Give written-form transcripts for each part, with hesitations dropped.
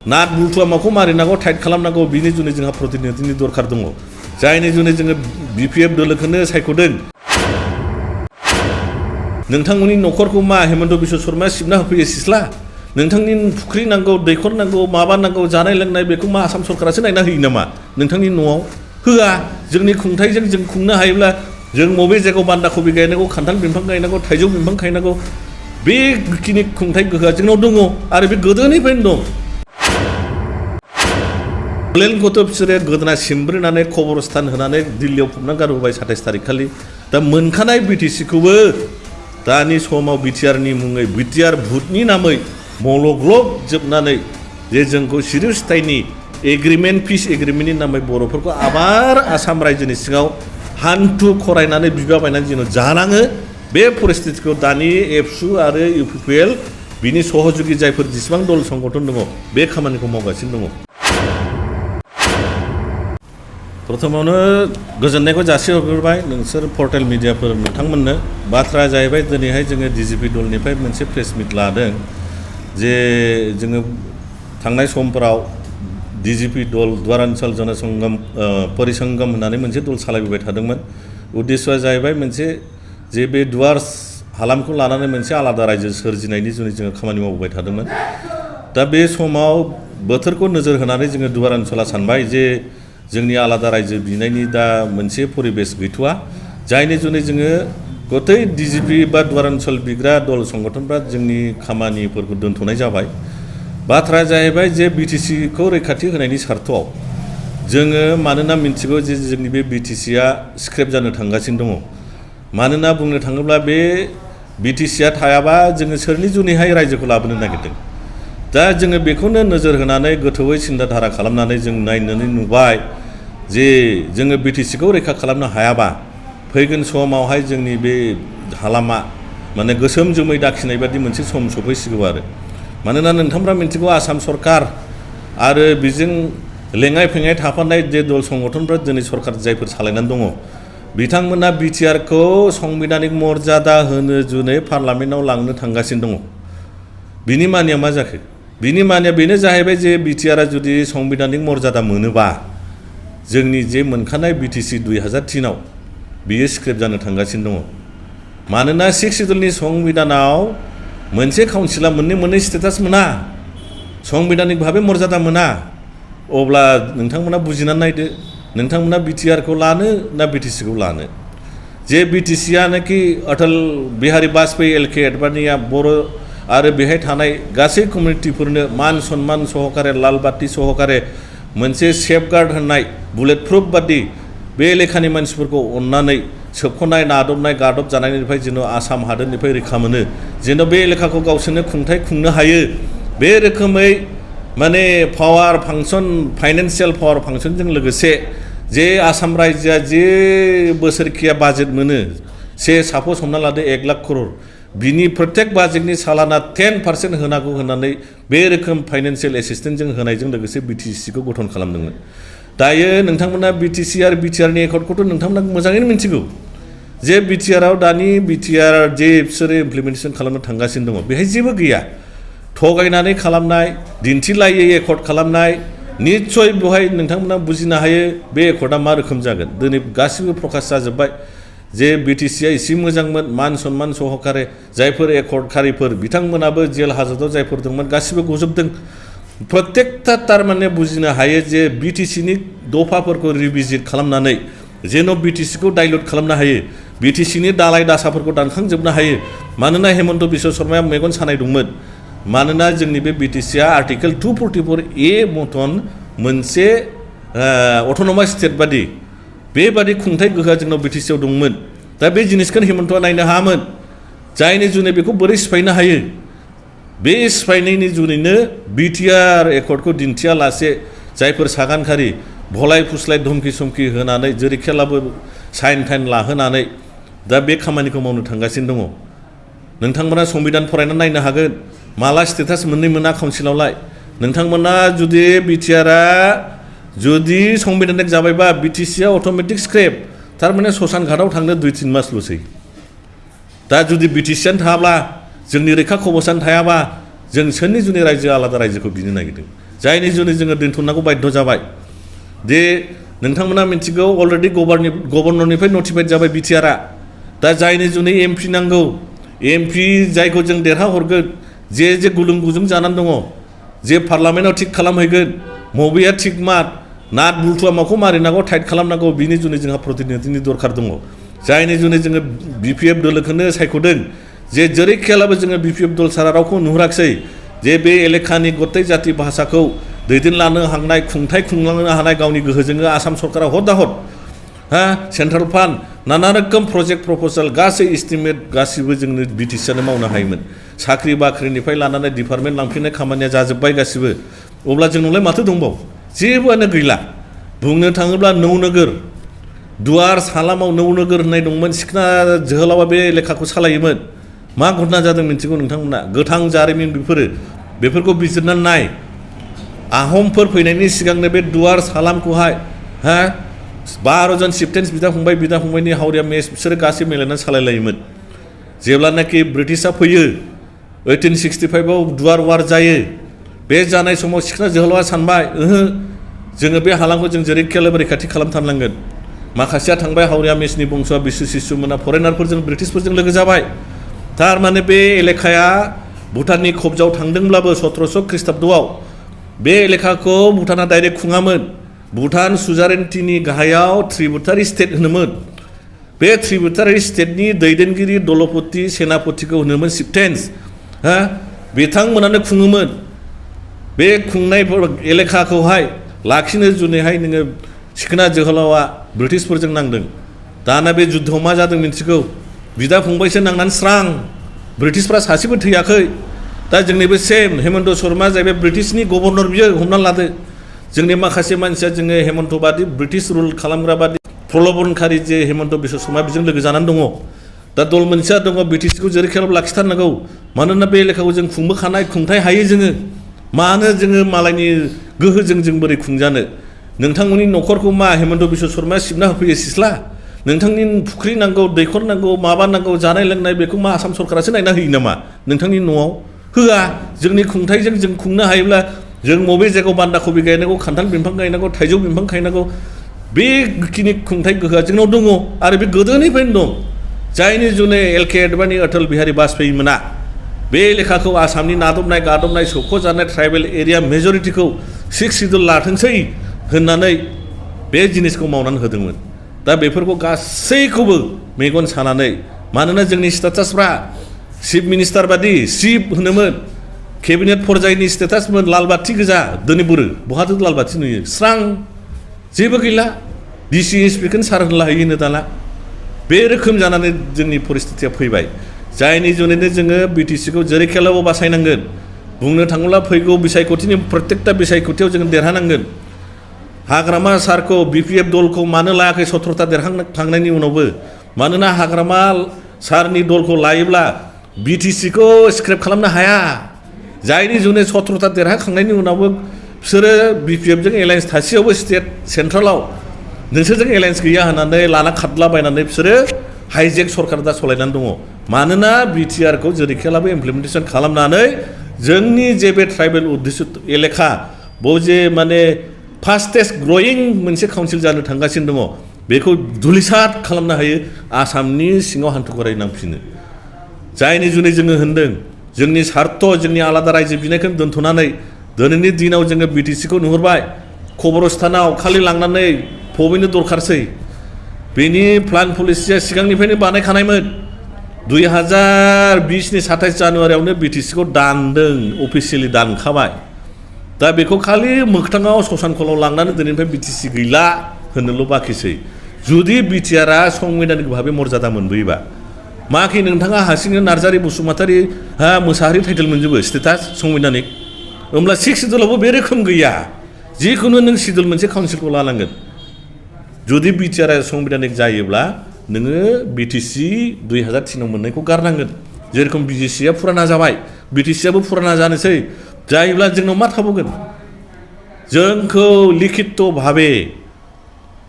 नाट बुलथुआ माखौ मारिनांगौ टाइट खालामनांगौ बिनि जुनै जोंहा प्रतिनिधिनि दरखार दङ जायनि जुनै जोङो बिपिएफ दोलोखौनो सायख'दों नोंथांमोननि न'खरखौ मा हेमन्त बिश्व शर्माया सिबना होफैयो सिस्ला नोंथांनि फुख्रि नांगौ दैखर नांगौ माबा नांगौ जानाय लोंनाय बेखौ मा आसाम सरकारासो नायना होयो नामा नोंथांनि न'आव होआ जोंनि खुंथायजों जों खुंनो हायोब्ला जों बबे जायगायाव बान्दा कबि गायनांगौ खान्थाल बिफां गायनांगौ थाइजौ बिफां गायनांगौ बेखिनि खुंथाय गोहोआ जोंनाव दङ आरो बे गोदोनिफ्रायनो दं लेन गथ' बिसोरो गोदोना सिमब्रिनानै खबरस्थान होनानै दिल्लीयाव फबना गारबोबाय 27 तारिख खालि दा मोनखानाय बिटिसिखौबो दानि समाव बिटिआरनि मुङै बिटिआर भुटनि नामै मलग्लब जोबनानै जे जोंखौ सिरिउसथायनि एग्रिमेन्ट पिस एग्रिमेन्टनि नामै बर'फोरखौ आबार आसाम रायजोनि सिङाव हान्थु खरायनानै बिबाबायनानै जेन' जानाङो बे परिस्थितिखौ दानि एबसु आरो इउपिपिएल बिनि सहजुगि जायफोर जेसेबां दल संगठन दङ बे खामानिखौ मावगासिनो दङ प्रथमावनो गोजोननायखौ जासिहरग्रोबाय नोंसोर पर्टेल मिडियाफोर नोंथांमोननो बाथ्राया जाहैबाय दिनैहाय जोङो डिजिपि दलनिफ्राय मोनसे प्रेस मिट लादों जे जोङो थांनाय समफोराव डिजिपि दल द्वारान्चल जनसंगम परिसंगम होननानै मोनसे दल सालायबोबाय थादोंमोन उद्देश्यआ जाहैबाय मोनसे जे बे दुवार्स हालामखौ लानानै मोनसे आलादा रायजो सोरजिनायनि जुनै जोङो खामानि मावबोबाय थादोंमोन दा बे समाव बोथोरखौ नोजोर होनानै जोङो दुवारान्चला सानबाय जे जोंनि आलादा रायजो बिनायनि दा मोनसे परिबेस गैथ'आ जायनि जुनै जोङो गथै डिजिपि बा दुवारान्चल बिग्रा दल संगठनफ्रा जोंनि खामानिफोरखौ दोनथ'नाय जाबाय बाथ्राया जाहैबाय जे बिटिसिखौ रैखाथि होनायनि सार्थआव जोङो मानोना मिन्थिगौ जे जोंनि बे बिटिसिआ स्क्रेप जानो थांगासिनो दङ मानोना बुंनो थाङोब्ला बे बिटिसिआ थायाबा जोङो सोरनि जुनैहाय रायजोखौ लाबोनो नागिरदों दा जोङो बेखौनो नोजोर होनानै गोथौयै सिन्ताधारा खालामनानै जों नायनानै नुबाय जे जोङो बिटिसिखौ रैखा खालामनो हायाबा फैगोन समावहाय जोंनि बे हालामा माने गोसोम जोमै दाखिनाय बादि मोनसे सम सफैसिगौ आरो मानोना नोंथांफ्रा मिन्थिगौ आसाम सरकार आरो बेजों लेङाइ फेङाइ थाफानाय जे दल संगठनफ्रा दिनै सरकार जायफोर सालायनानै दङ बिथांमोना बिटिआरखौ संबिधानिक मर्यादा होनो जुनै पार्लामेन्टआव लांनो थांगासिनो दङ बिनि मानिया मा जाखो बिनि मानिया बेनो जाहैबाय जे बिटिआरआ जुदि संबिधानिक मर्यादा मोनोबा जोंनि जे मोनखानाय बिटिसि 2003आव बियो स्क्रेप जानो थांगासिनो दङ मानोना 6 सिडुलनि संबिधानाव मोनसे काउन्सिला मोननै स्टेटास मोना संबिधानिक भाबे मर्यादा मोना अब्ला नोंथांमोना बुजिनानै नायदो नोंथांमोना बिटिआरखौ लानो ना बिटिसिखौ लानो जे बिटिसिआनोखि अटल बिहारी वाजपेयी एलके एडभानिया बर' आरो बेहाय थानाय गासै कमिउनिटिफोरनो मान सन्मान सहकारे लाल बाति सहकारे मोनसे सेफगार्ड होनाय बुलेट प्रुफ बादि बे लेखानि मानसिफोरखौ अननानै सोबख'नाय नादबनाय गादब जानायनिफ्राय जेन' आसाम हादोरनिफ्राय रैखा मोनो जेन' बे लेखाखौ गावसोरनो खुंथाय खुंनो हायो बे रोखोमै माने पावार फांसन फाइनान्सियेल पावार फांसनजों लोगोसे जे आसाम रायजोआ जे बोसोरखिया बाजेट मोनो सापस हमना लादो 1 लाख करोड़ बिनि प्रत्येक बाजेटनि सालाना 10% होनांगौ होननानै बे रोखोम फाइनान्सियेल एसिस्टेन्टजों होनायजों लोगोसे बिटिसिखौ गठन खालामदोंमोन दायो नोंथांमोना बिटिसि आरो बिटिआरनि एकर्डखौथ' नोंथांमोना मोजाङैनो मिन्थिगौ जे बिटिआरआव दानि बिटिआर जे बिसोरो इमप्लिमेन्टेसन खालामनो थांगासिनो दङ बेहाय जेबो गैया थगायनानै खालामनाय दिन्थिलायै एकर्ड खालामनाय निस्सय बेवहाय नोंथांमोना बुजिनो हायो बे एकर्डआ मा रोखोम जागोन दिनै गासिबो प्रकाश जाजोब्बाय जे बिटिसिआ एसे मोजांमोन मान सन्मान सहकारे जायफोर एकर्डखारिफोर बिथांमोनाबो जेल हाजतआव जायफोर दंमोन गासिबो गजोबदों प्रत्येकता थारमाने बुजिनो हायो जे बिटिसिनि दफाफोरखौ रिभिजिट खालामनानै जेन' बिटिसिखौ डाइलुट खालामनो हायो बिटिसिनि दालाय दासाफोरखौ दानखांजोबनो हायो मानोना हेमन्त बिश्व शर्माया मेगन सानाय दंमोन मानोना जोंनि बे बिटिसिआ आर्टिकेल 244A मथन मोनसे अट'नमास स्टेट बादि बेबादि खुंथाय गोहोआ जोंनाव बिटिसिआव दंमोन दा बे जिनिसखौ हेमन्तआ नायनो हायामोन जायनि जुनै बेखौ बोरै सिफायनो हायो बे सिफायनायनि जुनैनो बिटिआर एकर्डखौ दिन्थियालासे जायफोर सागानखारि भलाय फुस्लाय धमकि समखि होनानै जेरैखियालाबो साइन टाइन लाहोनानै दा बे खामानिखौ मावनो थांगासिनो दङ नोंथांमोना संबिधान फरायनानै नायनो हागोन माला स्टेटास मोना काउन्सिलावलाय नोंथांमोना जुदि बिटिआरआ जुदि संबिधानिक जाबायबा बिटिसिआ अट'मेटिक स्क्रेप थारमाने ससान घाटआव थांनो 2-3 मासल'सै दा जुदि बिटिसिआनो थाब्ला जोंनि रैखा खबसानो थायाबा जों सोरनि जुनै रायजो आलादा रायजोखौ बिनो नागिरदों जायनि जुनै जोङो दोनथ'नांगौ बाध्य जाबाय दे नोंथांमोना मिथिगौ अलरेडि गभर्नरनिफ्राय नटिफाइड जाबाय बिटिआरआ दा जायनि जुनै एमपि नांगौ एमपि जायखौ जों देरहाहरगोन जे गुलुं गुजुं जानानै दङ जे पार्लामेन्टआव थिग खालामहैगोन मबेया थिग मार नाट बुलथुआ माखौ मारिनांगौ टाइट खालामनांगौ बिनि जुनै जोंहा प्रतिनिधिनि दरखार दङ जायनि जुनै जोङो बिपिएफ दलखौनो सायख'दों जे जेरैखियालाबो जोङो बिपिएफ दल सारा रावखौ नुहुराखिसै जे बे एलेखानि गथाय जाति भाषाखौ दैदेनलांनो हानाय खुंथाय खुंलांनो हानाय गावनि गोहोजोंनो आसाम सरकारा हद हा सेन्ट्रेल फान्ड नाना रोखोम प्रजेक्ट प्रप'जाल गासै एस्टिमेट गासिबो जोंनो बिटिसिआनो मावनो हायोमोन साख्रि बाख्रिनिफ्राय लानानै डिपार्टमेन्ट लांफिननाय खामानिया जाजोब्बाय गासिबो अब्ला जोंनावलाय माथो दंबावो जेबोआनो गैला बुंनो थाङोब्ला नौनोगोर दुवार सालामाव नौनोगोर होननाय दंमोन सिखना जोहोलावा बे एलेखाखौ सालायोमोन मा घटना जादों मिन्थिगौ नोंथांमोना गोथां जारिमिन बेफोरखौ बिजिरनानै नाय आहमफोर फैनायनि सिगांनो बे दुवार सालामखौहाय हा 12 जन चिफटेन्स बिदा फंबायनि हावरिया मेस बिसोरो गासै मिलायनानै सालायलायोमोन जेब्लानाखि ब्रिटिशआ फैयो 1865 आव दुवार वार जायो बे जानाय समाव सिखना जोहोलावा सानबाय जोङो बे हालामखौ जों जेरैखियालाबो रैखाथि खालामथारनांगोन माखासेया थांबाय हावरिया मेसनि बंस'आ बिसु सिसुमोना फरेनारफोरजों ब्रिटिशफोरजों लोगो जाबाय थारमाने बे एलेखाया भुटाननि खबजाव थांदोंब्लाबो 1700 ख्रीष्टाब्दआव बे एलेखाखौ भुटाना डाइरेक्ट खुङामोन भुटान सुजारेन्टिनि गाहायाव त्रिबुटारि स्टेट होनोमोन बे त्रिबुटारि स्टेटनि दैदेनगिरि दलपति सेनापतिखौ होनोमोन चिफटेन्स हा बिथांमोनानो खुङोमोन बे खुंनाय एलेखाखौहाय लाखिनो जुनैहाय नोङो सिखना जोहोलावा ब्रिटिशफोरजों नांदों दाना बे जुद्धआव मा जादों मिन्थिगौ बिदा फंबायसो नांनानै स्रां ब्रिटिशफ्रा सासेबो थैयाखै दा जोंनिबो सेम हेमन्त शर्मा जाहैबाय ब्रिटिशनि गभर्नर बियो हमना लादो जोंनि माखासे मानसिया जोङो हेमन्त बादि ब्रिटिश रुल खालामग्रा बादि प्रलबनखारि जे हेमन्त बिश्व शर्मा बेजों लोगो जानानै दङ दा दल मोनसेया दङ बिटिसिखौ जेरैखियालाबो लाखिथारनांगौ मानोना बे एलेखाखौ जों खुंबोखानाय खुंथाय हायो जोङो मानो जोङो मालायनि गोहोजों जों बोरै खुंजानो नोंथांमोननि न'खरखौ मा हेमन्त बिश्व शर्माया सिबना होफैयो सिस्ला नोंथांनि फुख्रि नांगौ दैखर नांगौ माबा नांगौ जानाय लोंनाय बेखौ मा आसाम सरकारासो नायना होयो नामा नोंथांनि न'आव होआ जोंनि खुंथायजों जों खुंनो हायोब्ला जों बबे जायगायाव बान्दा कबि गायनांगौ खान्थाल बिफां गायनांगौ थाइजौ बिफां गायनांगौ बेखिनि खुंथाय गोहोआ जोंनाव दङ आरो बे गोदोनिफ्रायनो दं जायनि जुनै एलके एडभानि अटल बिहारी बाजपेयी मोना बे लेखाखौ आसामनि नादबनाय गादबनाय सौख'जानाय ट्राइबेल एरिया मेजरिटिखौ 6 सिडुल लाथोंसै होननानै बे जिनिसखौ मावनानै होदोंमोन दा बेफोरखौ गासैखौबो मेगन सानानै मानोना जोंनि स्टेटासफ्रा चिफ मिनिस्टार बादि चिफ होनोमोन केबिनेट पर्यायनि स्टेटासमोन लाल बाथि गोजा दिनै बुरो बहाथो लाल बाथि नुयो स्रां जेबो गैला डिसि एसपिखौनो सार होनला हैयोनो दाना बे रोखोम जानानै जोंनि परिस्थितिया फैबाय जायनि जुनैनो जोङो बिटिसिखौ जेरैखियालाबो बासायनांगोन बुंनो थाङोब्ला फैगौ बिसायख'थिनि प्रत्येकता बिसायख'थियाव जोङो देरहानांगोन हाग्रामा सारखौ बिपिएफ दलखौ मानो लायाखै 17ता देरहाखांनायनि उनावबो मानोना हाग्रामा सारनि दलखौ लायोब्ला बिटिसिखौ स्क्रेप खालामनो हाया जायनि जुनै 17ता देरहाखांनायनि उनावबो बिसोरो बिपिएफजों एलायन्स थासेयावबो स्टेट सेन्ट्रेलाव नोंसोरजों एलायन्स गैया होननानै लाना खारलाबायनानै बिसोरो हाइजेक सरकार दा सालायनानै दङ मानोना बिटिआरखौ जेरैखियालाबो इमप्लिमेन्टेसन खालामनानै जोंनि जे बे ट्राइबेल उद्दिसित एलेखा बेयाव जे माने फास्टेस्ट ग्रयिं मोनसे काउन्सिल जानो थांगासिनो दङ बेखौ धुलिसात खालामनो हायो आसामनि सिङाव हान्थु खराय नांफिनो जायनि जुनै जोङो होनदों जोंनि सार्थ जोंनि आलादा रायजो बिनायखौ दोनथ'नानै दिनैनि दिनाव जोङो बिटिसिखौ नुहुरबाय खबरस्थानाव खालि लांनानै फबैनो दरखारसै बेनि प्लान पलिसिया सिगांनिफ्रायनो बानायखानायमोन 2020नि 27 जानुवारियावनो बिटिसिखौ दानदों अफिसियेलि दानखाबाय दा बेखौ खालि मोगथाङाव ससानखलाव लांनानै दिनैनिफ्राय बिटिसि गैला होननोल' बाखिसै जुदि बिटिआरआ संबिधानिक भाबै मर्यादा मोनबोयोबा माखि नोंथाङा हारसिंनो नार्जारि बसुमतारी मोसाहारि टाइटेल मोनजोबो स्टेटास संबिधानिक होमब्ला 6 सिडुलावबो बे रोखोम गैया जिखुनु नों सिडुल मोनसे काउन्सिलखौ लानांगोन जुदि बिटिआरआ संबिधानिक जायोब्ला नोङो बिटिसि 2003 आव मोननायखौ गारनांगोन जेरखम बिजिसिआ फुराना जाबाय बिटिसिआबो फुराना जानोसै जायोब्ला जोंनाव मा थाबावगोन जोंखौ लिखित भाबे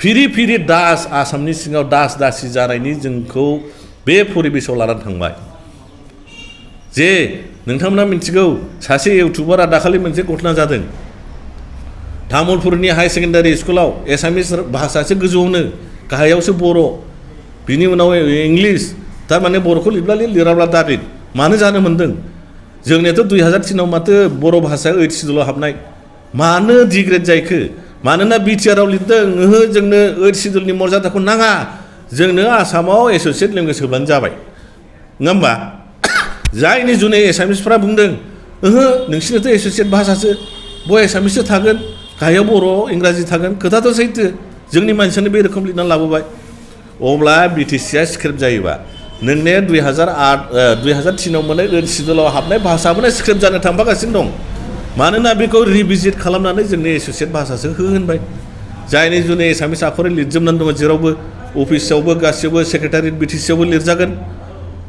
फिरि फिरि दास आसामनि सिङाव दास दासि जानायनि जोंखौ बे परिबेसाव लानानै थांबाय जे नोंथांमोना मिथिगौ सासे इउटुबारा दाखालि मोनसे घटना जादों तामुलपुरनि हाई सेकेन्डारि स्कुलाव एसामिस भाषासो गोजौआवनो गाहायावसो बर' बिनि उनाव इंलिस थारमाने बर'खौ लिरब्ला लिराब्ला दाबिद मानो जानो मोन्दों जोंनियाथ' 2003 आव माथो बर' भाषाया 8 सिडुलाव हाबनाय मानो डिग्रेड जायखो मानोना बिटिआरआव लिरदों ओहो जोंनो 8 सिडुलनि मर्यादाखौ नाङा जोंनो आसामाव एस'सियेट लेंगुवेज होब्लानो जाबाय नङा होमबा जायनि जुनै एसामिसफ्रा बुंदों ओहो नोंसिनोथ' एस'सियेट भाषासो बय एसामिससो थागोन गाहायाव बर' इंराजि थागोन खोथाथ' सैथो जोंनि मानसियानो बे रोखोम लिरनानै लाबोबाय अब्ला बिटिसिआ स्क्रिप्ट जायोबा नोंने 2003 आव मोननाय 8 सिडुलाव हाबनाय भाषाबोनो स्क्रिप्ट जानो थांफागासिनो दं मानोना बेखौ रिभिजिट खालामनानै जोंनि एस'सियेट भाषासो होनबाय जायनि जुनै एसामिस आखरै लिरजोबनानै दङ जेरावबो अफिसावबो गासैयावबो सेक्रेटारियेट बिटिसिआवबो लिरजागोन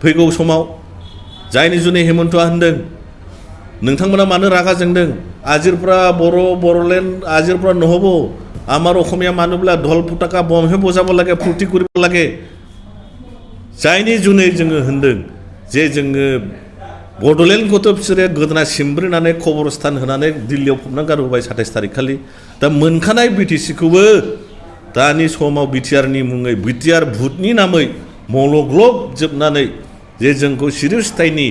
फैगौ समाव जायनि जुनै हेमन्तआ होनदों नोंथांमोना मानो रागा जोंदों आजिरफ्रा बर'लेण्ड आजिरफ्रा নহ'ব আমার অসমীয়া মানুষবিলাক ঢোল ফুটাকা বমহে বজাব লাগে ফূৰ্তি কৰিব লাগে जायनि जुनै जोङो होनदों जे जोङो बड'लेण्डखौथ' बिसोरो गोदोना सिमब्रिनानै खबरस्थान होनानै दिल्लीयाव फबना गारबोबाय 27 तारिख खालि दा मोनखानाय बिटिसिखौबो दानि समाव बिटिआरनि मुङै बिटिआर भुटनि नामै मलग्लब जोबनानै जे जोंखौ सिरिस्थायनि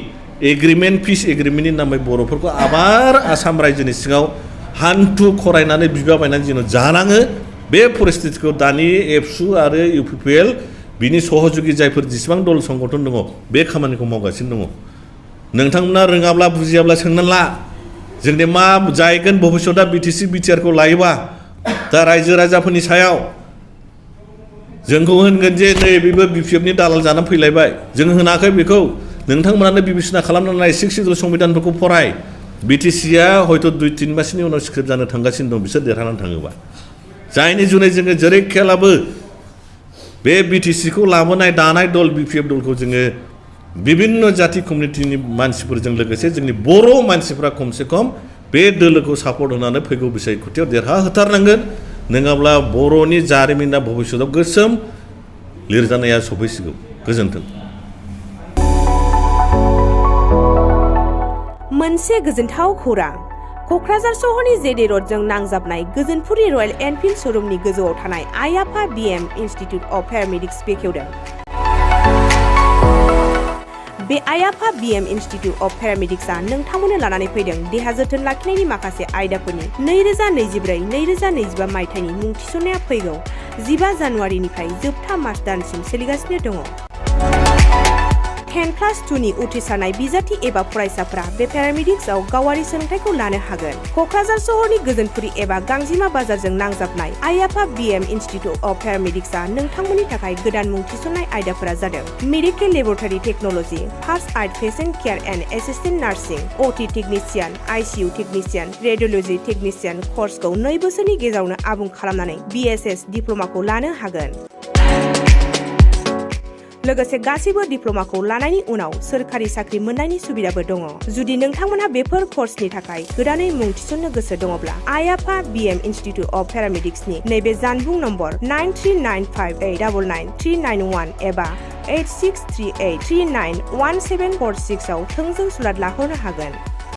एग्रिमेन्ट पिस एग्रिमेन्टनि नामै बर'फोरखौ आबार आसाम रायजोनि सिङाव हान्थु खरायनानै बिबाबायनानै जेन' जानाङो बे परिस्थितिखौ दानि एबसु आरो इउपिपिएल बिनि सहयोगी जायफोर जेसेबां दल संगठन दङ बे खामानिखौ मावगासिनो दङ नोंथांमोना रोङाब्ला बुजियाब्ला सोंनानै ला जोंनि मा जायगोन भबिष्यतआ बिटिसि बिटिआरखौ लायोबा दा रायजो राजाफोरनि सायाव जोंखौ होनगोन जे नै बेबो बिपिएफनि दालाल जानानै फैलायबाय जों होनाखै बेखौ नोंथांमोनानो बिबिसिना खालामनानै 6 सिडुल संबिधानफोरखौ फराय बिटिसिआ हयथ' 2-3 मासनि उनाव स्क्रिप्ट जानो थांगासिनो दं बिसोर देरहानानै थाङोबा जायनि जुनै जोङो जेरै खेलाबो बे बिटिसिखौ लाबोनाय दानाय दल बिपिएफ दलखौ जोङो विभिन्न जाति कमिउनिटिनि मानसिफोरजों लोगोसे जोंनि बर' मानसिफ्रा खमसे खम बे दोलोखौ सापर्ट होनानै फैगौ बिसायख'थियाव देरहाहोथारनांगोन नङाब्ला बर'नि जारिमिना भबिष्यतआव गोसोम लिरजानाया सफैसिगौ गोजोन्थों मोनसे गोजोनथाव खौरां क'क्राझार सहरनि जेडे रडजों नांजाबनाय गोजोनपुरि रयेल एनफिल्ड श'रुमनि गोजौआव थानाय आयाफा बिएम इन्स्टिट्युट अफ पेरामेडिक्स बेखेवदों बे आयाफा बिएम इन्स्टिट्युट अफ पेरामेडिक्सआ नोंथांमोननो लानानै फैदों देहा जोथोन लाखिनायनि माखासे आयदाफोरनि 2024-2025 मायथाइनि मुं थिसननाया फैगौ 15 जानुवारिनिफ्राय जोबथा मार्च दानसिम सोलिगासिनो दङ 10+2नि उथ्रिसारनाय बिजाथि एबा फरायसाफोरा बे पेरामेडिक्सआव गावारि सोलोंथाइखौ लानो हागोन क'क्राझार सहरनि गोजोनपुरि एबा गांजिमा बाजारजों नांजाबनाय आयाफा बिएम इन्स्टिट्युट अफ पेरामेडिक्सआ नोंथांमोननि थाखाय गोदान मुं थिसननाय आयदाफोरा जादों medical laboratory technology first aid patient care and assistant nursing OT technician ICU technician radiology technician कर्सखौ 2 बोसोरनि गेजेरावनो आबुं खालामनानै बीएसएस डिप्ल'माखौ लानो हागोन लोगोसे गासैबो डिप्ल'माखौ लानायनि उनाव सोरखारि साख्रि मोननायनि सुबिदाबो दङ जुदि नोंथांमोनहा बेफोर कर्सनि थाखाय गोदानै मुं थिसननो गोसो दङब्ला आयाफा बिएम इन्स्टिट्युट अफ पेरामेडिक्सनि नैबे जानबुं नम्बर 9395899391 एबा 8638391746 आव थोंजों सुलाद लाहरनो हागोन